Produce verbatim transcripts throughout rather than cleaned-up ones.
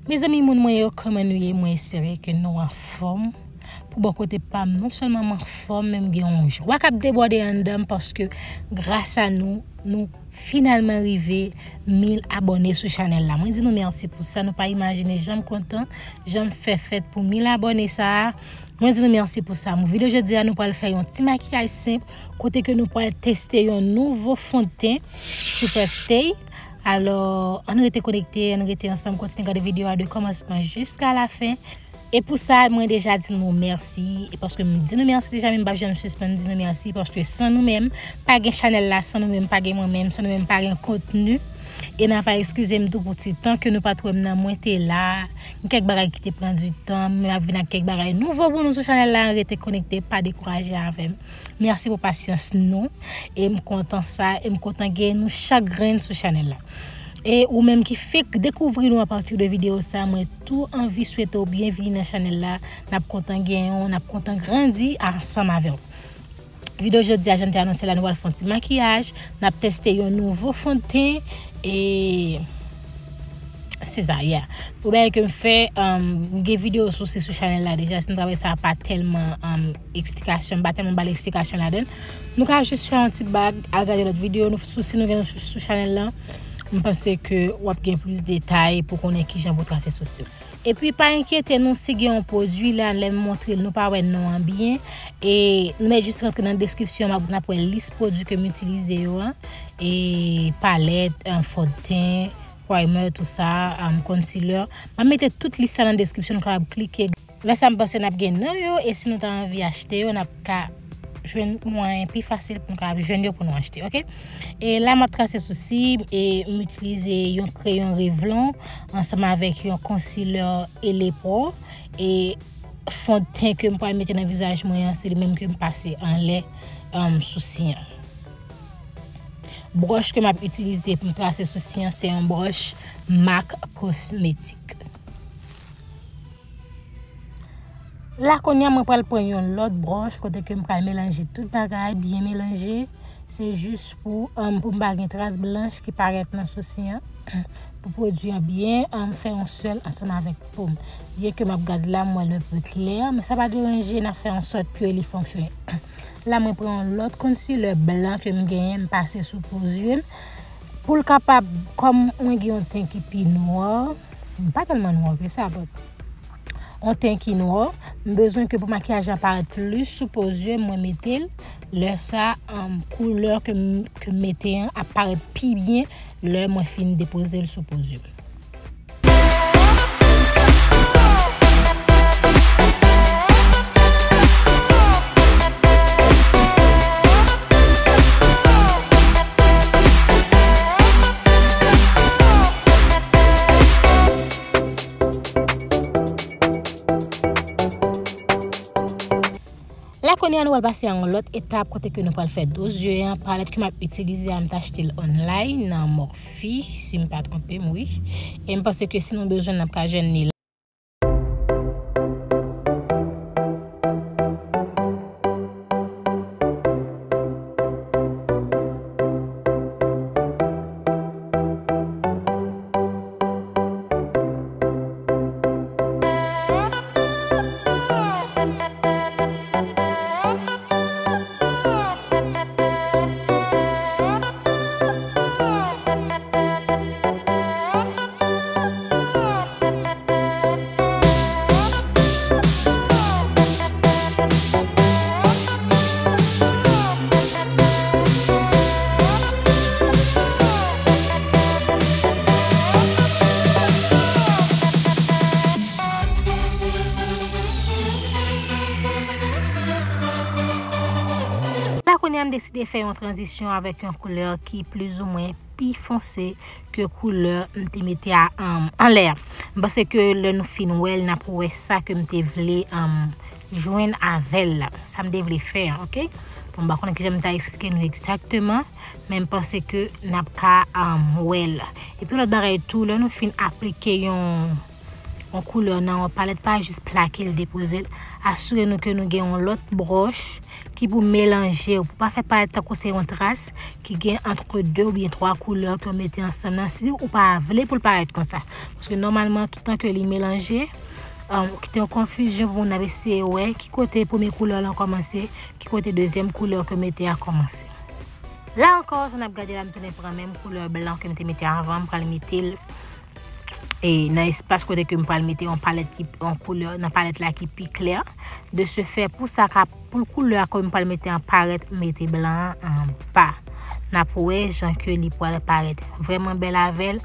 Mezanmi, moun mwen yo, kòman nou ye? Mwen espere ke nou anfòm. Pou bò kote pa m, non sèlman m anfòm, men m gen yon jwa k ap debòde anndan m paske gras a nou, nou finalman rive mil abòne sou chanèl la. Mwen di nou mèsi pou sa, nou pa imajine jan m kontan, jan m fè fèt pou mil abòne sa a. Mwen di nou mèsi pou sa. Videyo jodi a, nou pral fè yon ti makiyaj senp, kote ke nou pral teste yon nouvo fondten Superstay. Alò, ann rete konekte, ann rete ansanm, kontinye gade videyo a de kòmansman jiska lafen. E pou sa, mwen deja di nou mèsi. E paske m di nou mèsi deja, men m p ap janm sispann di nou mèsi. Paske san nou menm, pa gen chanèl la, san nou menm, pa gen mwen menm, san nou menm, pa gen kontni. E n a va eskize m tou pou ti tan ke nou pa t wè m nan, mwen te la. Gen kèk bagay ki te pran di tan, men m ap vin ak kèk bagay nouvo pou nou sou chanèl la. Rete konekte, pa dekouraje avè m. Mèsi pou pasyans nou. E m kontan sa, e m kontan gen nou chak grenn sou chanèl la. E ou menm ki fèk dekouvri nou apati de videyo sa, mwen tou anvi swete w byenvini nan chanèl la. N ap kontan genyen w, n ap kontan grandi ansanm avè w. Videyo jodi a, jan m te anonse la, nou pral fè yon ti makiyaj, n ap teste yon nouvo fondten, e se sa, yeah. Pou bagay ke m fè, um, m gen videyo sou, se sou chanèl la deja, si nou travay sa pa tèlman, um, eksplikasyon, m pa tèlman ba l eksplikasyon ladan l. Nou ka jis fè yon ti bak, al gade lòt videyo, nou, sou, si nou gen sou, sou chanèl la, m panse ke w ap gen plis detay pou konnen kijan pou trase sousi w. Epi pa enkyete nou si gen yon pwodui la, lè m montre l, nou pa wè non an byen. E nou mèt jis rantre nan deskripsyon, m ap, n ap wè lis pwodui ke m itilize yo an. E palèt, eh, fondten, primer, tou sa, um, concealer. M ap mete tout lis la nan deskripsyon, nou kapab klike. Lè sa m panse n ap gen non yo, e si nou ta anvi achte yo, n ap ka jwenn mwayen pi fasil pou nou kapab jwenn yo pou nou achte, oke? E la m ap trase sousi m, e m itilize yon kreyon Revlon ansanm avèk yon concealer Elepo, e fondten ke m pral mete nan vizaj mwen an, se li menm ke m pase anlè, um, sousi an. Bwòch ke m ap itilize pou m trase sousi an, se yon bwòch MAC Cosmetic. La kounye a mwen pral pran yon lòt bwòch kote ke m pral melanje tout bagay, byen melanje. Se jis pou, um, pou m pa gen tras blanch ki parèt nan sousi an. Pou pwodui an byen, um, fè yon sèl ansanm avèk po m. Byen ke m ap gad la, m wè l enpe klè, men sa pa deranje, n ap fè an sòt ke li fonksyone. La mwen pran yon lòt concealer blan ke m genyen, m pase sou po zye m. Pou l kapab, kòm mwen gen yon ten ki pi nwa, m pa tèlman nwa ke sa, but yon ten ki nwa, m bezwen ke pou makiyaj la parèt plis sou po zye m, mwen mete l. Lè sa, um, koulè ke m, ke m mete an ap parèt pi byen lè mwen fin depoze l sou po zye m. La kounye a nou pral pase a yon lòt etap kote ke nou pral fè do zye an. Palèt ke m ap itilize a, m t achte l online nan Morphe, si m pa twonpe m, wi. E m panse ke si nou bezwen l, n ap ka jwenn li la. La kounye a m deside fè yon tranzisyon avèk yon koulè ki plizoumwen pi fonse ke koulè m te mete a, um, anlè a. M panse ke lè nou fin wè l, n ap wè sa ke m te vle, um, jwenn avè l la. Sa m te vle fè a, oke? Bon, m pa konnen kijan m ta eksplike nou egzakteman, men m panse ke n ap ka, um, wè l. Epi lòt bagay tou, lè nou fin aplike yon yon koulè nan yon palèt, pa jis plake l, depoze l. Asire nou ke nou gen yon lòt bwòch ki pou melanje, pou pa fè palèt tankou se yon tras ki gen ant de oubyen twa koulè ke w mete ansanm nan, si ou pa vle pou l parèt konsa. Paske nòmalman, toutan ke li melanje, um, kite yon konfizyon pou moun ap eseye wè ki kote premye koulè lan kòmanse, ki kote dezyèm koulè ke w mete a kòmanse. La ankò, jan n ap gade la, m tounen pran menm koulè blan ke m te mete avan, m pral mete l e nan espas kote ke m pral mete yon palèt ki, yon koulè nan palèt la ki pi klè. De ce fait, pou sa ka, pou koulè a ke m pral mete an parèt, m mete blan an anba. N ap wè jan ke li pral parèt vrèman bèl avè l.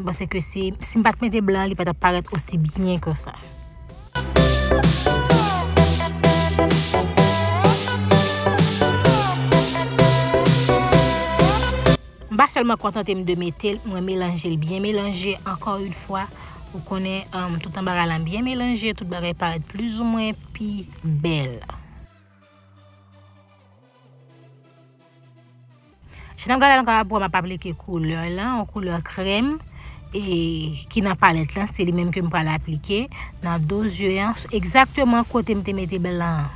M panse ke si, si m pa t mete blan an, li pa t ap parèt osi byen ke sa. M pa sèlman kontante m de mete l, mwen melanje l byen melanje, ankò yon fwa, ou konnen, um, tout anbara lan byen melanje, tout bagay parèt plizoumwen pi bèl. Jan n ap gade la, nou kapab wè m ap aplike koulè lan, yon koulè krèm, e ki nan palèt lan, se li menm ke m pral aplike nan do zye an, egzakteman kote m te mete blan an.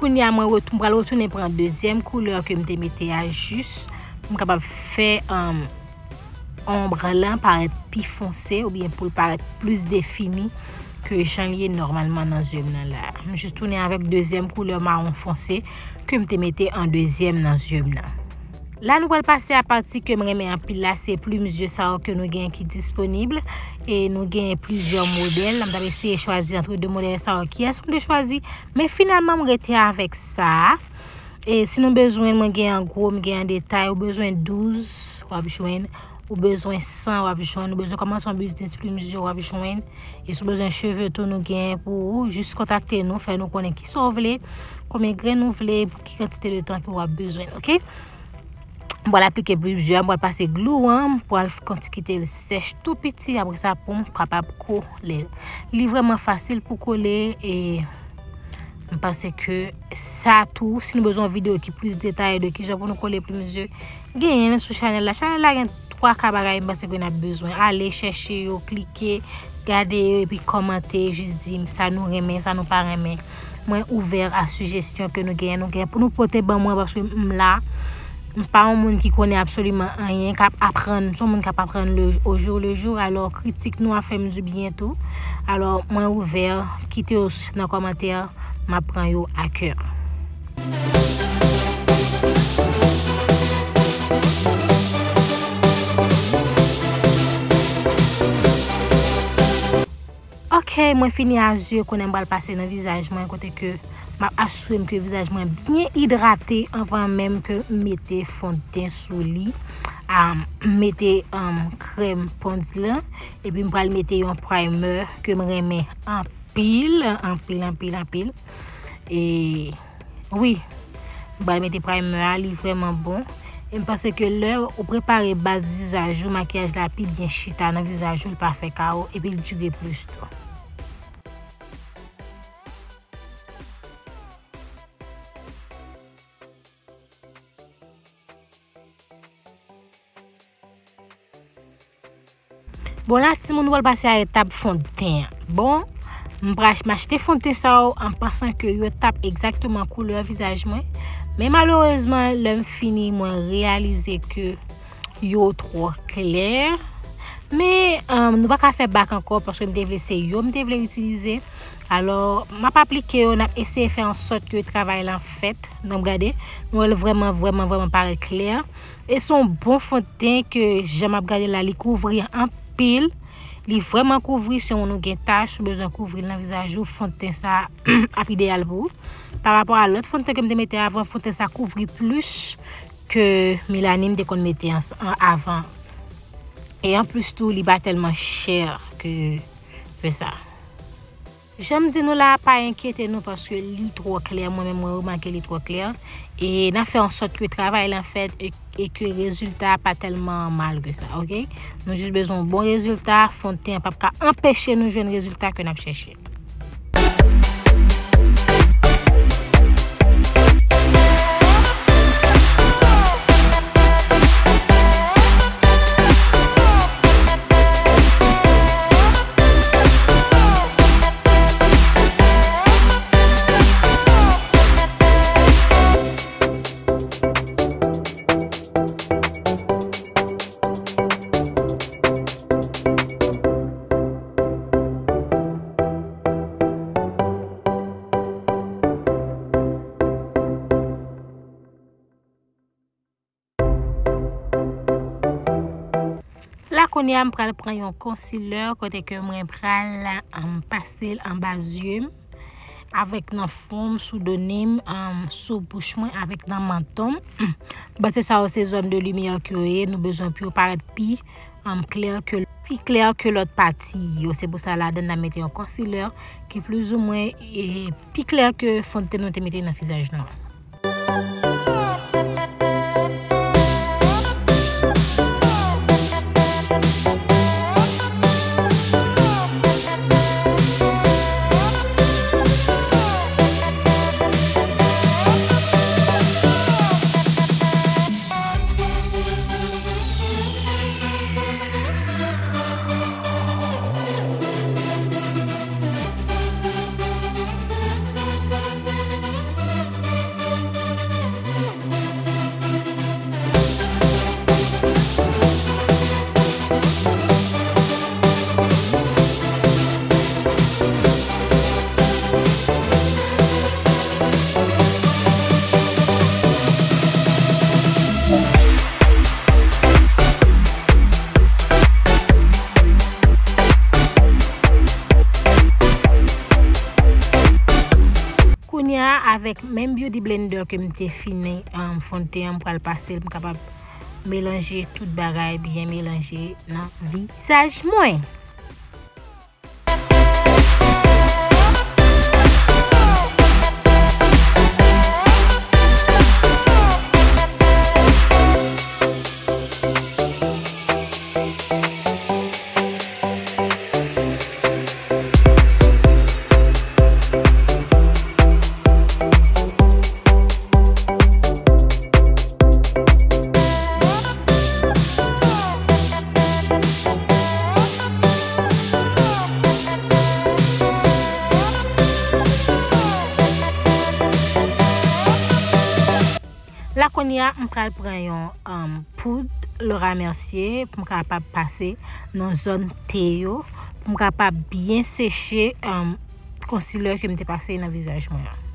Kounye a, mwen retou-, m pral retounen pran dezyèm koulè ke m te mete a, jis pou m kapab fè, um, onb lan parèt pi fonse oubyen pou l parèt plis defini ke jan l ye nòmalman nan zye m nan la. M jis tounen avèk dezyèm koulè mawon fonse ke m te mete an dezyèm nan zye m nan. La, nou pral pase a pati ke m renmen anpil la, se plim zye sa yo ke nou gen ki disponib. E nou gen plizyè modèl. M t ap eseye chwazi antre de modèl sa yo kiyès m te chwazi. Men finalman, m rete avèk sa a. E si nou bezwen, mwen gen an gwo, m gen an detay. Ou bezwen douz, w ap jwenn. Ou bezwen san, w ap jwenn. Ou bezwen kòmanse yon biznis plim zye, w ap jwenn. E si w bezwen cheve tou, nou gen pou ou. Jis kontakte nou, fè nou konnen kisa w vle, konbyen grenn ou vle, pou ki kantite de tan ke w ap bezwen, oke? M pral aplike plizyè, m pral pase glou an, m pral konti kite l sèch tou piti, apre sa pou m kapab kole l. Li vrèman fasil pou kole, e m panse ke sa tou, si nou bezwen yon videyo ki plis detaye de kijan pou nou kole plim zye, genyen l sou chanèl la. Chanèl la gen twa ka bagay m panse ke n ap bezwen. Ale chèche yo, klike, gade yo, epi kòmante, jis di m sa nou renmen, sa nou pa renmen. Mwen ouvè a sijesyon ke nou genyen, nou genyen pou nou pote ban mwen, paske m la. M pa yon moun ki konnen absoliman anyen, k ap aprann, m se yon moun k ap aprann le, au jour le jour, alò kritik nou ap fè m di byen tou. Alò, mwen ouvè, kite yo nan kòmantè, m ap pran yo a kè. Ok, mwen fini a zye, kounye a m pral pase nan vizaj mwen, kote ke m ap asire m ke vizaj mwen byen idrate anvan menm ke m mete fondten sou li. Ah, m mete, um, krèm Pond's lan, epi m pral mete yon primer ke m renmen anpil, anpil, anpil, anpil. E Wi, m pral mete primer a, li vrèman bon. E m panse ke lè ou prepare baz vizaj ou, makiyaj la pi byen chita nan vizaj ou, li pa fè kawo, epi l dire plis tou. Bon, la, timoun, nou pral pase a etap fondten an. Bon, m pral, m achte fondten sa yo an pansan ke yo t ap egzakteman koulè vizaj mwen. Men malerezman, lè m fini, mwen reyalize ke yo twò klè. Men, um, nou pa ka fè bak ankò, paske m te vle se yo m te vle itilize. Alò, m ap aplike yo, n ap eseye fè an sòt ke travay lan fèt. Donk, gade, nou wè l vrèman, vrèman, vrèman parèt klè. E se yon bon fondten ke jan m ap gade la, li kouvri anpil. Li vrèman kouvri, si yon moun ou gen tach, ou bezwen kouvri l nan vizaj ou, fondten sa ap ideyal pou ou. Pa rapò a lòt fondten ke m te mete avan, fondten sa kouvri plis ke Milani m te konn mete an, an, avan. E anplis tou, li pa tèlman chè ke, ke sa. Jan m di nou la, pa enkyete nou paske li twò klè. Mwen menm, mwen remake li twò klè. E n ap fè an sòt ke travay lan fèt e, e ke rezilta a pa tèlman mal ke sa, oke? Nou jis bezwen yon bon rezilta. Fon de ten an p ap ka anpeche nou jwenn rezilta ke n ap chèche. La kounye a, m pral pran yon concealer kote ke mwen pral, um, pase l anba zye m, avèk nan fwon m, sou do nen m, um, sou bouch mwen, avèk nan manton m. Paske sa yo se zòn de limyè ke yo ye, nou bezwen pou yo parèt pi, um, klè ke, pi klè ke lòt pati yo. Se pou sa ladan n ap mete yon concealer ki plizoumwen, e, pi klè ke fon de ten nou te mete nan vizaj nou an. Kounye a, avèk menm Beauty Blender ke m te fini, um, fon de ten an, m pral pase l, m kapab melanje tout bagay, byen melanje nan vizaj mwen. La kounye a, m pral pran yon, um, poud Laura Mercier pou m kapab pase nan zòn T yo, pou m kapab byen seche, um, concealer ke m te pase nan vizaj mwen an.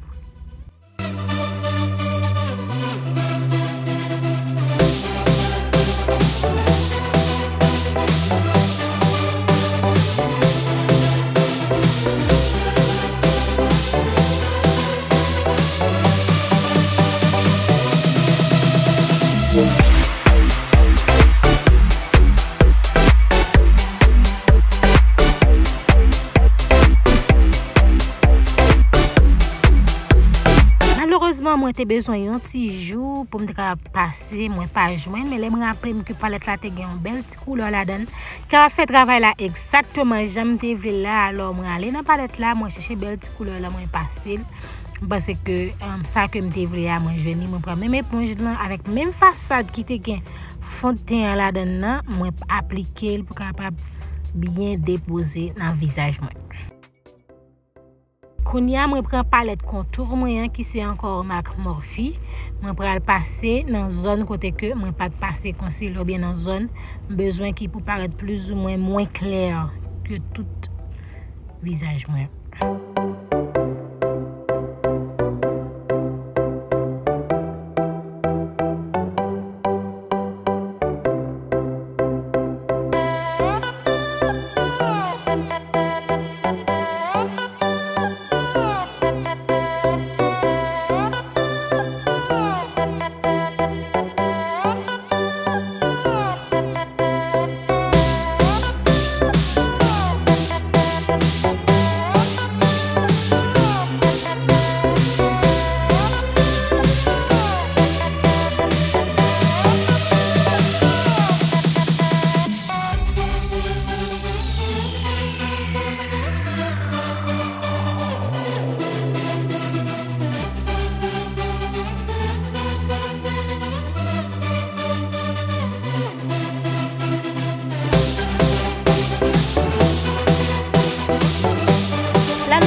Malerezman, mwen te bezwen yon ti jou pou m te ka pase, mwen pa jwenn, men lè m raple m ke palèt la te gen yon bèl ti koulè ladan l, ki ap fè travay la egzakteman jan m te vle l la, alò mwen ale nan palèt la, mwen chèche bèl ti koulè la, mwen pase l. M panse ke, um, sa ke m te vle a, mwen jwenn li, mwen pran menm eponj lan avèk menm fasad ki te gen fon de ten an ladan l nan, mwen aplike l pou kapab byen depoze nan vizaj mwen. Kounye a, mwen pran palèt kontou mwen an ki se ankò mak Morphe. Mwen pral pase nan zòn kote ke mwen pa t pase concealer oubyen nan zòn m bezwen ki pou parèt plizoumwen mwen klè ke tout vizaj mwen.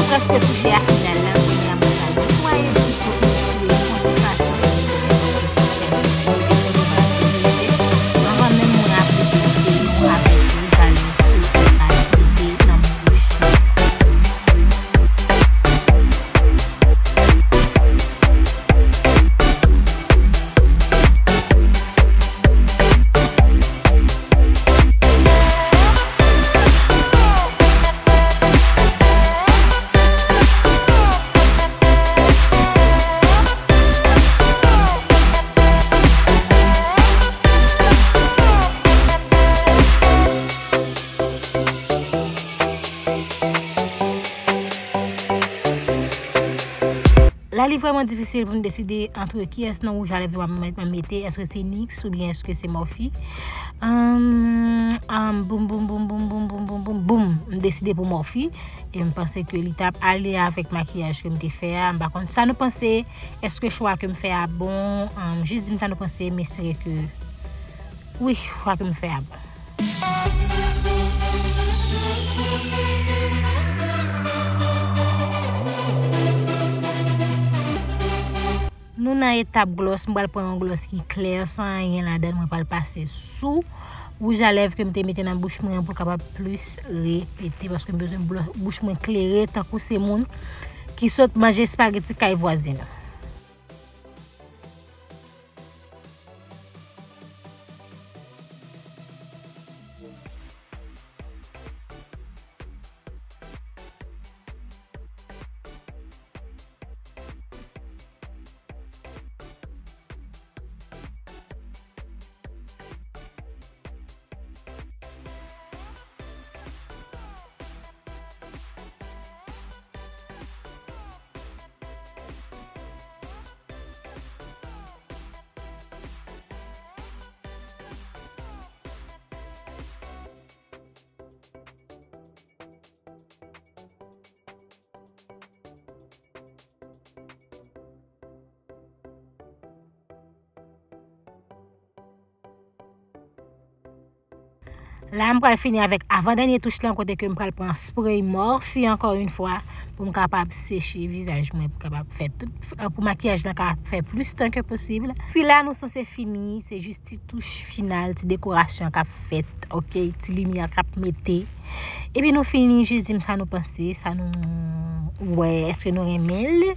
Prèske touche a final la, kounye a mwen pral netwaye pito m fouye konsantrasyon. Anvan menm mwen aplike se yon avèk wi, pral mete nan bouch mwen. La, li vrèman difisil pou m deside antre kiyès nan wouj a lèv yo m ap mete, èske se NYX oubyen èske se Morphe. Ahn, ahn, boum, boum, boum, m deside pou Morphe. E m panse ke li t ap ale avèk makiyaj ke m te fè a. M pa konn sa nou panse. Èske chwa ke m fè a bon? Ahn, jis di m sa nou panse. M espere ke, wi, chwa ke m fè a bon. Nou nan etap glòs, m pral pran yon glòs ki klè, san anyen ladan l, mwen pral pase sou wouj a lèv ke m te mete nan bouch mwen an pou l kapab plis repete, paske m bezwen blo-, bouch mwen klere tankou se moun ki sot manje espageti kay vwazin. La, m pral fini avèk avan dènye touch lan, kote ke m pral pran spray Morphe ankò yon fwa pou m kapab seche vizaj mwen, pou kapab fè tout, pou makiyaj lan ka fè plis tan ke posib. Pi la, nou sanse fini, se jis ti touch final, ti dekorasyon k ap fèt, ok, ti limyè k ap mete. Epi nou fini, jis di m sa nou panse, sa nou wè, èske nou renmen l.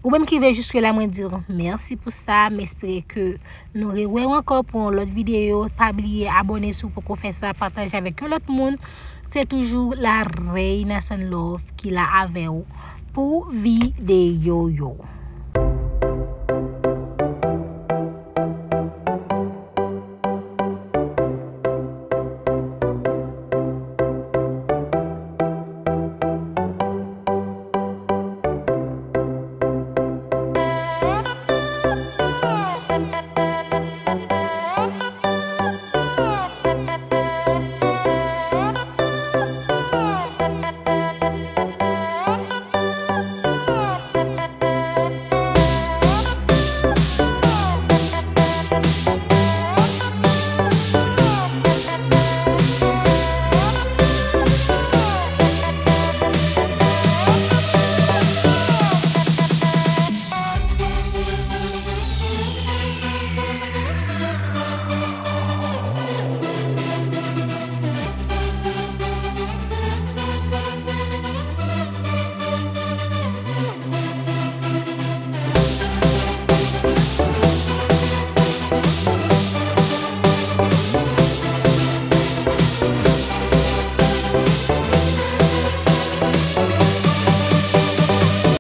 Ou menm ki rive jiske la, mwen di w mèsi pou sa. M espere ke nou rewè w ankò pou yon lòt videyo. Pa bliye abòne si w poko fè sa, pataje avèk yon lòt moun. Se toujou la Reina Sun Love ki la avè w pou videyo yo.